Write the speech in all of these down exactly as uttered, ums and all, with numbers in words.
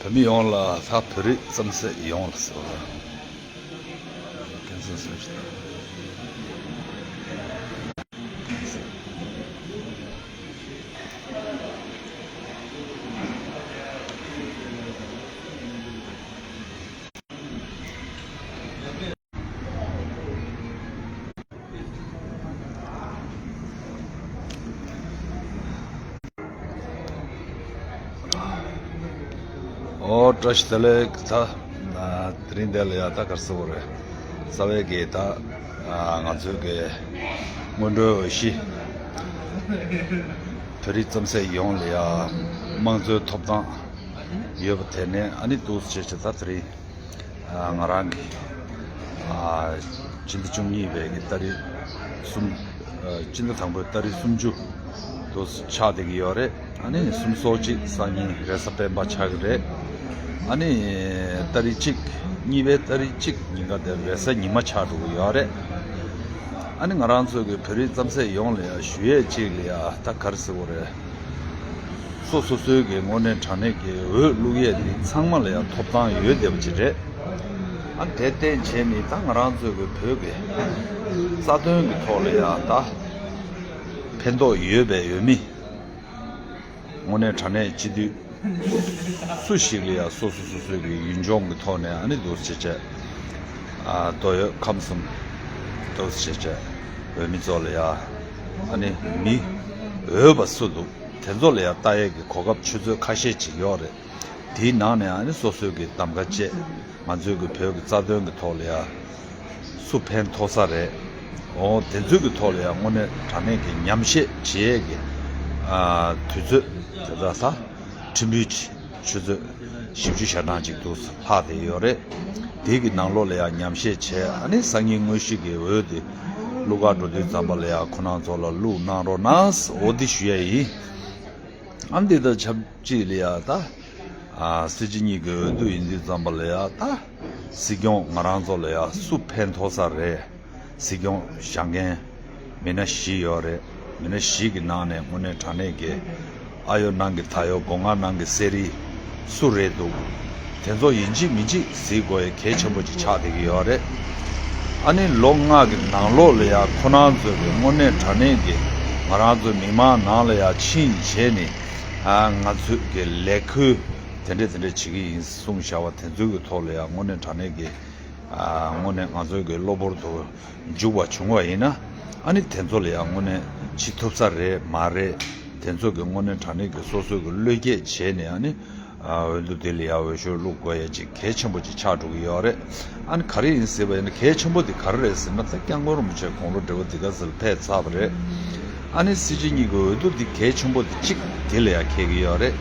བོད་མི་ཡོངས་ལ་ལྷག་བོད་རིགས་རྩམ་ཟན་ཡོངས་ལ་ཟེར་བ། ཀན་སར་སེམས་ཤིག་དང་། ཨོ་བཀྲ་ཤིས་བདེ་ལེགས། ད་དེ་རིང་འདི་ལ་ཡ་ད་ག་རེ་ཟེར་དགོས་རེད། རྩ་བའི་གི་ད་ང་ཚོའི་གི་སྔོན་འགྲོའི་འོས་གཞི། བོད་རིགས་རྩམ་ཟན་ཡོངས་ལ་ཡ་དམངས་གཙོའི་ཐོབ་ཐང་ཡོད་པ་དེ་ནས་ཨ་ནི་འདུག་སེ་བྱས་བྱས་ད་དེ་རིང་ང་རང་གི་ཨ་སྤྱི་ཟླ་བཅུ་གཉིས་པའི་གི་ཏ་རིག་གསུམ། ཨ་སྤྱི་ཟླ་དང་པོའི་ཏ་རིག་སུམ་ཅུ་དུ་ཆགས་བསྡད་ཀྱི་ཡོད་རེད། ཨ་ནི་གསུམ་སོ་གཅིག་སང་ཉིན་རེས་གཟའ་སྤེན་པ་ཆགས་ཀྱི་རེད། ཨ་ནི་ཏ་རིག་གཅིག་གཉིས་པའི་ཏ་རིག་གཅིག་ཉིན་ཀ་དེ་རེས་གཟའ་ཉི་མ་ཆགས་འགྲོ་གི་ཡོད་རེད། ཨ་ནི་ང་རང་ཚོ་གི་བོད་རིགས་རྩམ་ཟན་ཡོངས་ལ་ཡ་ཞུ་ཡས་གཅིག་ལ་ཡ་ད་ག་རེ་ཟེར་དགོས་རེད། སོ་སོ་སོའི་གི་དངོས་གནས་དྲང་གནས་ཀྱི་འོས་བླུག་ཡས་འདི་ཚང་མ་ལ་ཡང་ཐོབ་ཐང་ཡོད་བསྡད་པ་ཅིག་རེད། ཨ་དེ་བརྟེན་བྱས་ནས་ད་ང་རང་ཚོའི་གི་བོད་ཀྱི་རྩ་དོན་གྱི་ཐོག་ལ་ཡང་ད་ཕན་ཐོགས་ཡོད་པའི་འོས་མི་དངོས་གནས་དྲང་གནས་སྤྱི་འཐུས་སུ་ཞིག་ལ་ཡང་སོ་སོ་སོ་སོའི་གི་ཡུལ་ལྗོངས་ཀྱི་ཐོག་ནས་ཨ་ནི་འདུག་སེ་བྱས་ཨ་མདོ་དབུས་ཁམས་གསུམ་འདུག་སེ་བྱས་འོས་མི་ཚོ་ལ་ཡང་ཨ་ནི་མི་འོས་པ་སུ་འདུག་དེ་ཚོ་ལ་ཡང་ལྟ་ཡས་ཀྱི་གོ་སྐབས་ཆུ་ཚོད་ཁ་ཤས་ཅིག་ཡོད་རེད། དེའི་ནང་ནས་ཨ་ནི་སོ་སོའི་གི་གདམ་ག་བཅས་ང་ཚོའི་གི་བོད་ཀྱི་རྩ་དོན་གྱི་ཐོག་ལ་ཡང་སུ་ཕན་ཐོགས་ས་རེད། འོ་དེ་ཚོའི་གི་ཐོག་ལ་ཡང་དངོས་གནས་དྲང་གནས་ཀྱི་ཉམས་བཞེས་བྱེད་ཡས་ཀྱི་ཨ་དུས་ཚོད་དེ་འདྲ་ད་ཕྲན་བུ་ཅིག་ཆུ་ཚོད་བཞི་བཅུ་ཞེ་གྲངས་ཅིག་འདུག་ལྷག་བསྡད་ཡོད་རེད། དེ་གི་ནང་ལོགས་ལ་ཡང་ཉམས་བཞེས་བྱས་ཨ་ནི་སང་ཉིན་དངོས་གཞི་གི་འོས་དེ་བླུག་གར་འགྲོ་དུས་ཙམ་པ་ལ་ཡང་ཁོ་རང་ཚོ་ལ་བླུག་གནང་རོགས་གནང་འོ་འདི་ཞུ་ཡ་ཡིན། ཨ་འདི་དང་ཆབས་ཅིག་ལ་ཡ་ད་ཨ་སྲིད་སྤྱི་གཉིས་ཀྱི་འོས་བསྡུ་ཡིན་དུས་ཙམ་པ་ལ་ཡ་ད་སྲིད་སྐྱོང་ང་རང་ཚོ་ལ་ཡ་སུ་ཕན་ཐོགས་ས་རེད། སྲིད་སྐྱོང་བཞེངས་མཁན་མི་སྣ་བཞི་ཡོད་རེད། མི་སྣ་བཞི་གི་ནང་ནས་དངོས་གནས་དྲང་གནས་ཀྱི་ཨ་ཡོ་ནང་གི་ད་ཡོ་སྒོ་ང་ནང་གི་གསེར་རི་སུ་རེད་འདུག་དེ་ཚོ་ཡིན་གཅིག་མིན་གཅིག་གཟིགས་དགོས་ཡ་གལ་ཆེན་པོ་ཅིག་ཆགས་བསྡད་ཀྱི་ཡོད་རེད། ཨ་ནི་ལོ་ལྔ་གི་ནང་ལོགས་ལ་ཡ་ཁོ་རང་ཚོས་གི་དངོས་གནས་དྲང་གནས་ཀྱི་ང་རང་ཚོའི་མི་མང་ནང་ལ་ཡ་ཕྱིན་བྱས་ནས་ཨ་ང་ཚོས་གི་ལས་ཁུར་དེ་འདྲས་དེ་འདྲས་བྱེད་ཀྱི་ཡིན་གསུངས་བཞག་པ་དེ་ཚོའི་གི་ཐོག་ལ་ཡ་དངོས་གནས་དྲང་གནས་ཀྱི་ཨ་དངོས་གནས་ང་ཚོའི་གི་གློ་བུར་དུ་འཇུག་པ་བྱུང་བ་ཡིན་ན་ཨ་ནི་དེ་ཚོ་ལ་ཡང་དངོས་གནས་བྱེད་ཐུབ་ས་རེད་མ་རེད། དེ་ཚོ་གི་དངོས་གནས་དྲང་གནས་ཀྱི་སོ་སོའི་གི་བློས་སྐྱེད་བྱས་ནས་ཨ་ནི་ཨ་འོས་བསྡུ་དེ་ལ་ཡང་འོས་ཤོག་བླུག་དགོས་ཡ་ཅིག་གལ་ཆེན་པོ་ཅིག་ཆགས་འགྲོ་གི་ཡོད་རེད། ཨ་ནི་ག་རེ་ཡིན་ཟེར་བ་ཡིན་ན་གལ་ཆེན་པོ་དེ་ག་རེ་རེད་ཟེར་ན་ད་སྐྱབས་མགོན་རིན་པོ་ཆེ་དགུང་ལོ་བགྲེས་པོ་འདི་ག་ཚོད་ལ་ཕེབས་ཚར་བ་རེད། ཨ་ནི་སྲིད་སྤྱི་གཉིས་ཀྱི་འོས་བསྡུ་འདི་གལ་ཆེན་པོ་དེ་གཅིག་དེ་ལ་ཡང་འཁེལ་གི་ཡོད་རེད།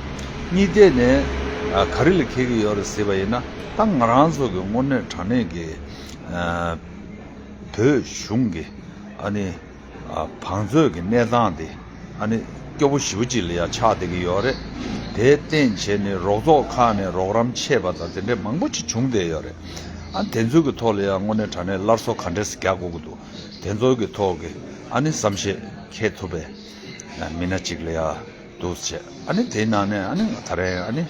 གཉིས་ཐད་ནས་ཨ་ག་རེ་ལ་འཁེལ་གི་ཡོད་རེད་ཟེར་བ་ཡིན་ན་ད་ང་རང་ཚོ་གི་དངོས་གནས་དྲང་གནས་ཀྱི་ཨ་བོད་གཞུང་གི་ཨ་ནི་ཨ་བང་མཛོད་ཀྱི་གནས་སྟངས་དེ་ཨ་ནི་སྐྱོ་པོ་ཞེ་པོ་ཅིག་ལ་ཡང་ཆགས་བསྡད་ཀྱི་ཡོད་རེད། དེ་བརྟེན་བྱས་ནས་རོགས་ཚོགས་ཁག་ནས་རོགས་རམ་ཆད་པ་དང་དེ་འདྲས་མང་པོ་ཅིག་བྱུང་བསྡད་ཡོད་རེད། ཨ་དེ་ཚོའི་གི་ཐོག་ལ་ཡང་དངོས་གནས་དྲང་གནས་སླར་གསོ་ག་འདྲས་སེ་རྒྱག་དགོས་ཀྱི་འདུག་དེ་ཚོའི་གི་ཐོག་གི་ཨ་ནི་བསམ་ཤེས་འཁྱེར་ཐུབ་པའི་མི་སྣ་གཅིག་ལ་ཡ་འདུག་བྱས། ཨ་ནི་དེའི་ནང་ནས་ཨ་ནི་ད་རེས་ཨ་ནི་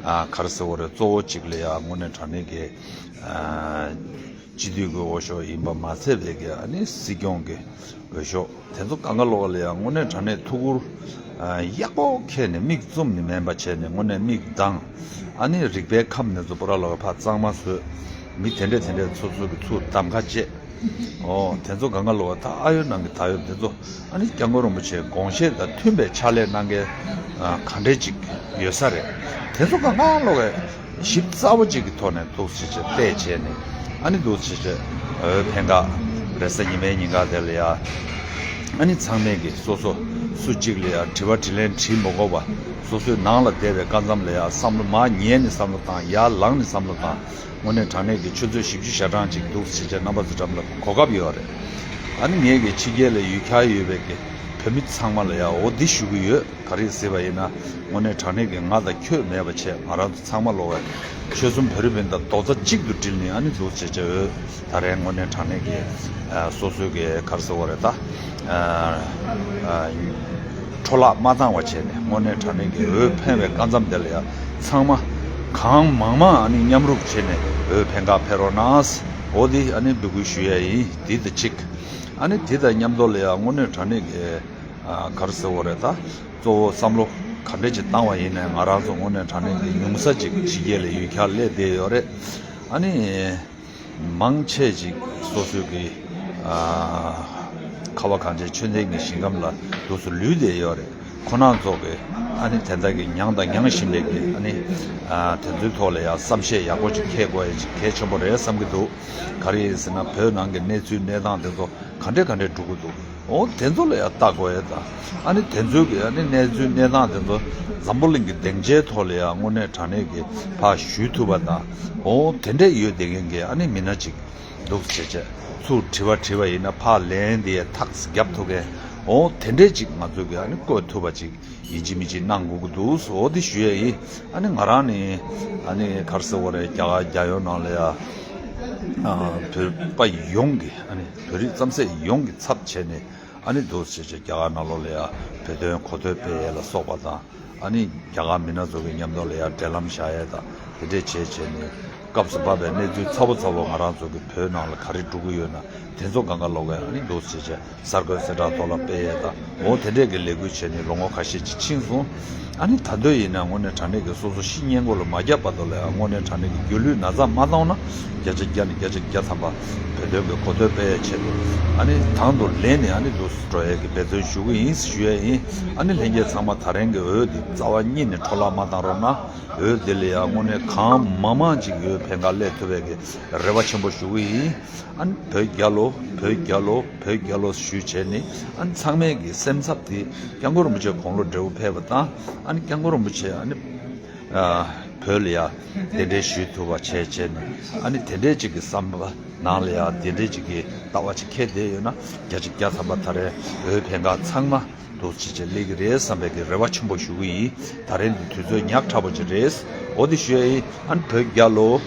ཨ་ག་རེ་ཟེར་དགོས་རེད། གཙོ་བོ་གཅིག་ལ་ཡ་དངོས་གནས་དྲང་གནས་ཀྱི་ཨ་སྤྱི་འཐུས་ཀྱི་འོས་ཤོག་ཡིན་པ་མ་ཚད་པའི་གི་ཨ་ནི་སྲིད་སྐྱོང་གི་འོས་ཤོག་དེ་ཚོ་གང་ག་ལོག་ལ་ཡ་དངོས་གནས་དྲང་གནས་ཐུགས་ཁུར་ཨ་ཡག་པོ་འཁྱེར་ནས་མིག་བཙུམ་ནས་མེད་པ་བྱས་ནས་དངོས་གནས་མིག་གདངས་ཨ་ནི་རིག་པའི་ཁམས་ནས་ཚོ་པོ་ར་ལོག་ཕར་གཙང་མ་བཟོས། མི་དེ་འདྲས་དེ་འདྲས་ཚོ་ཚོ་གི་ཚུར་གདམ་ཁ་བཅས། ཨོ་དེ་ཚོ་གང་ག་ལོག་ད་ཨ་ཡོ་ནང་གི་ད་ཡོ་དེ་ཚོ་ཨ་ནི་སྐྱབས་མགོན་རིན་པོ་ཆེའི་དགོངས་བཞེད་དང་མཐུན་པའི་ཕྱག་ལས་གནང་མཁན་ཨ་ག་འདྲས་ཅིག་ཡོད་ས་རེད། དེ་ཚོ་གང་ག་ལོག་གི་ཞིབ་ཚགས་པོ་ཅིག་གི་ཐོག་ནས་འདུག་སེ་བྱས་བལྟས་བྱས་ནས་ཨ་ནི་འདུག་སེ་བྱས་འོས་འཕེན་ག་རེས་གཟའ་ཉི་མའི་ཉིན་ག་དེ་ལ་ཡ་ཨ་ནི་ཚང་མས་གི་སོ་སོ་སུ་གཅིག་ལ་ཡ་དྲི་བ་དྲིས་ལན་དྲིས་མ་དགོས་པ་སོ་སོའི་ནང་ལ་བསྡད་པའི་སྐབས་མཚམས་ལ་ཡ་བསམ་བློ་མར་ཉལ་ནས་བསམ་བློ་བཏང་། ཡར་ལངས་ནས་བསམ་བློ་བཏང་། དངོས་གནས་དྲང་གནས་ཀྱི་ཆུ་ཚོད་བཞི་བཅུ་ཞེ་གྲངས་ཅིག་འདུག་སེ་བྱས་རྣམ་པ་ཚོ་འགྲམ་ལ་གོ་སྐབས་ཡོད་རེད། ཨ་ནི་ངས་ཀྱི་ཕྱི་རྒྱལ་ལ་ཡུལ་གྱར་ཡོད་པའི་གི་བོད་མི་ཚང་མ་ལ་ཡང་འོ་འདི་ཞུ་གི་ཡོད། ག་རེ་ཟེར་བ་ཡིན་ན་དངོས་གནས་དྲང་གནས་ཀྱི་ང་དང་ཁྱོད་མེད་པ་བྱས་ང་རང་ཚོ་ཚང་མ་ལོག་པའི་ཆོལ་གསུམ་བོད་རིགས་སྤུན་ཟླ་རྡོག་རྩ་གཅིག་ཏུ་སྒྲིལ་ནས་ཨ་ནི་འདུག་སེ་བྱས་འོས་ད་རེས་དངོས་གནས་དྲང་གནས་ཀྱི་ཨ་སོ་སོའི་གི་ག་རེ་ཟེར་བ་རེད་ད། ཨ་ཨ་འཕྲོ་བརླག་མ་བཏང་བ་བྱས་ནས་དངོས་གནས་དྲང་གནས་ཀྱི་འོས་འཕེན་པའི་སྐབས་མཚམས་དེ་ལ་ཡང་ཚང་མ་ གང་མང་མང་ཨ་ནི་མཉམ་རུབ་བྱས་ནས་འོས་འཕེན་ག་ཕེབས་རོགས་གནང་། འོ་འདི་ཨ་ནི་འབོད་སྐུལ་ཞུ་ཡ་ཡིན། འདི་དང་གཅིག་ཨ་ནི་དེ་དང་མཉམ་དུ་ལ་ཡ་དངོས་གནས་དྲང་གནས་ཀྱི་ཨ་ག་རེ་ཟེར་དགོས་རེད། ད་གཙོ་བོ་བསམ་བློ་ག་འདྲས་ཅིག་བཏང་བ་ཡིན་ནའི་ང་རང་ཚོ་དངོས་གནས་དྲང་གནས་ཀྱི་ཉུང་ས་ཅིག་ཕྱི་རྒྱལ་ལ་ཡུལ་གྱར་སླེབས་བསྡད་ཡོད་རེད། ཨ་ནི། མང་ཆེ་ཅིག་སོ་སོའི་གི་ཨ་ཁ་བ་གངས་ཅན་ཆོས་ལྡན་གྱི་ཞིང་ཁམས་ལ་འདུག་སེ་ལུས་བསྡད་ཡོད་རེད། ཁོ་རང་ཚོ་གི་ཨ་ནི་དེ་འདྲ་གི་མྱངས་དང་མྱང་བཞིན་པའི་གི་ཨ་ནི་ཨ་དེ་ཚོའི་ཐོག་ལ་ཡང་བསམ་ཤེས་ཡག་པོ་ཅིག་འཁྱེར་དགོས་ཡ་ཅིག་གལ་ཆེན་པོ་རེད་བསམ་གྱི་འདུག་ག་རེ་ཡིན་ཟེར་ན་བོད་ནང་གི་གནས་ཚུལ་གནས་སྟངས་དེ་ཚོ་ག་འདྲས་ག་འདྲས་འགྲོ་གི་འདུག་འོ་དེ་ཚོ་ལ་ཡང་ལྟ་དགོས་ཡ་དང་། ཨ་ནི་དེ་ཚོའི་གི་ཨ་ནི་གནས་ཚུལ་གནས་སྟངས་དེ་ཚོ་འཛམ་བུ་གླིང་གི་སྡིངས་ཆའི་ཐོག་ལ་ཡང་དངོས་གནས་དྲང་གནས་ཀྱི་ཕར་ཞུ་ཐུབ་པ་དང་། འོ་དེ་འདྲས་ཡོད་བསྡད་མཁན་གྱི་ཨ་ནི་མི་སྣ་ཅིག་འདུག་བྱས་བྱས་ཚུར་དྲི་བ་དྲིས་པ་ཡིན་ན་ཕར་ལན་དེ་ཐག་རྒྱབ་ཐུབ་མཁན། འོ་དེ་འདྲས་ཅིག་ང་ཚོས་གི་ཨ་ནི་བཀོད་ཐུབ་པ་ཅིག་ཡིན་གཅིག་མིན་གཅིག་གནང་དགོས་ཀྱི་འདུག་འོ་དེ་ཞུ་ཡ་ཡིན། ཨ་ནི་ང་རང་ནི་ཨ་ནི་ག་རེ་ཟེར་དགོས་རེད། རྒྱ་གར་རྒྱལ་ཡོངས་ནང་ལ་ཡ་ཨ་བོད་པ་ཡོངས་ཀྱི་ཨ་ནི་བོད་རིགས་རྩམ་ཟན་ཡོངས་ཀྱི་ཚབ་བྱས་ནས། ཨ་ནི་འདུག་སེ་བྱས་བྱས་རྒྱ་གར་ནང་ལོགས་ལ་ཡ་བོད་དོན་གོ་ཐོས་སྤེལ་ཡས་ལ་སོགས་པ་དང་། ཨ་ནི་རྒྱ་གར་མི་སྣ་ཚོ་གི་མཉམ་དུ་ལ་ཡ་འབྲེལ་ལམ་བཞག་ཡས་དང་དེ་འདྲས་བྱས་བྱས་ནས་སྐབས་སུ་བབས་པའི་གནས་ཚུལ་ཚ་པོ་ཚ་པོ་ང་རང་ཚོ་གི་བོད་ནང་ལ་ག་རེ་འགྲོ་གི་ཡོད་ན་དེ་ཚོ་གང་ག་ལོག་གི་ཨ་ནི་འདུག་སེ་བྱས་གསར་འགོད་གསལ་བསྒྲགས་ཐོག་ལ་སྤེལ་ཡས་དང་། འོ་དེ་འདྲས་ཀྱི་ལས་འགུལ་བྱས་ནས་ལོ་ངོ་ཁ་ཤས་ཅིག་ཕྱིན་སོང་། ཨ་ནི་ད་དུང་ཡིན་ན་དངོས་གནས་དྲང་གནས་ཀྱི་སོ་སོ་ཤི་སྙན་གོ་ལ་མ་བརྒྱབ་བར་དུ་ལ་ཡང་དངོས་གནས་དྲང་གནས་ཀྱི་སྒྱུ་ལུས་ན་ཚ་མ་བཏང་ན་བརྒྱ་ཆ་བརྒྱ་ནས་བརྒྱ་ཆ་བརྒྱ་ཐམ་པ་བོད་དོན་གྱི་གོ་ཐོས་སྤེལ་ཡས་ཆེད་དུ་ཨ་ནི་དང་དུ་ལེན་ནས་ཨ་ནི་འདུག་སེ་འགྲོ་ཡས་ཀྱི་འབད་བརྩོན་ཞུ་གི་ཡིན་ཞུ་ཡས་ཡིན། ཨ་ནི་ལྷན་རྒྱས་ཚང་མ་ད་རིང་གི་འོས་འདི་རྩ་བ་ཉིད་ནས་འཕྲོ་བརླག་མ་བཏང་རོགས་གནང་། འོས་འདི་ལ་ཡང་དངོས་གནས་གང་མང་མང་ཅིག་འོས་འཕེན་ག་སླེབས་ཐུབ་པའི་གི་རེ་བ་ཆེན་པོ་ཞུ་གི་ཡིན། ཨ་ནི་བོད་རྒྱལ་ལོ། བོད་རྒྱལ་ལོ། བོད་རྒྱལ་ལོ་ཞུས་བྱས་ནས་ཨ་ནི་ཚང་མས་ཀྱི་སེམས་འཚབ་དེ་སྐྱབས་མགོན་རིན་པོ་ཆེ་དགུང་ལོ་བགྲེས་པོ་ཕེབས་པ་དང་། ཨ་ནི་སྐྱབས་མགོན་རིན་པོ་ཆེ་ཨ་ནི་ཨ་བོད་ལ་ཡ་གདན་འདྲེན་ཞུས་ཐུབ་པ་བྱས་བྱས་ནས། ཨ་ནི་དེ་འདྲས་ཅིག་གི་བསམ་པ་ནང་ལ་ཡ་དེ་འདྲས་ཅིག་གི་ལྟ་བ་ཅིག་འཁྱེར་བསྡད་ཡོད་ན་བརྒྱ་ཆ་བརྒྱ་ཐམ་པ་ད་རེས་འོས་འཕེན་ག་ཚང་མ་འདུག་སེ་བྱས་བྱས་སླེབས་ཀྱི་རེད་བསམ་པའི་གི་རེ་བ་ཆེན་པོ་ཞུ་གི་ཡིན། ད་རེས་འདི་དུས་ཚོད་ཉག་ཕྲ་པོ་ཅིག་རེད། འོ་དེ་ཞུ་ཡ་ཡིན། ཨ་ནི་བོད་རྒྱལ་ལོ།